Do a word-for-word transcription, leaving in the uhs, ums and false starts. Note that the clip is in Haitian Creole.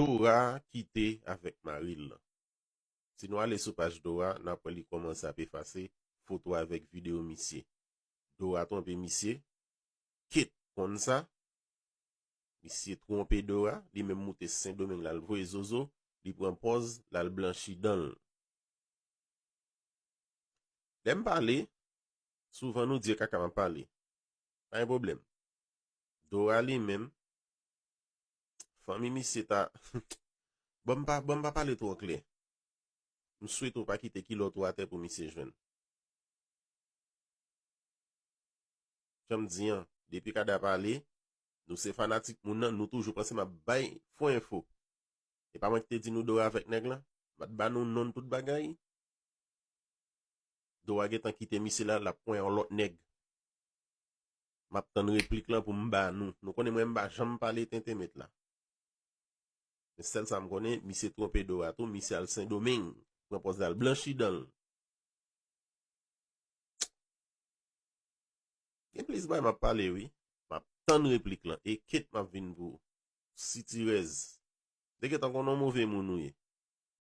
Dora kite avèk mari l. Si nou ale sou paj Dora, n ap wè li kòmanse ap efase foto avèk videyo misye. Dora twonpe misye, Kate konn sa. Misye twonpe Dora, li menm moute Sendomeng l al voye zozo, li pran pòz l al blanchi dan l. Lè m pale, souvan nou di e kaka m ap pale. Pa gen pwoblèm. Dora li menm, fanmi misye ta, ban m pa, ban m pa pale twò klè. M swete w pa kite kilòt ou atè pou misye jwenn. Jan m di an, depi Kada pale, nou se fanatik moun nan, nou toujou panse m ap bay fo enfo. E pa mwen ki te di nou Dora avèk nèg lan? M pa t ba nou non tout bagay? Dora gentan kite misye la, l ap pran yon lòt nèg. M ap tann replik lan pou m ba nou. Nou konnen mwen m pa janm pale tenten met la. Men sèl sa m konnen, misye twonpe Dora tou, misye al Sendomeng, pran pòz al blanchi dan l. Gen plis bagay m ap pale, wi. M ap tann replik lan. E Kate m ap vin pou ou. Sitirèz. Te gentan konnen w move moun ou ye.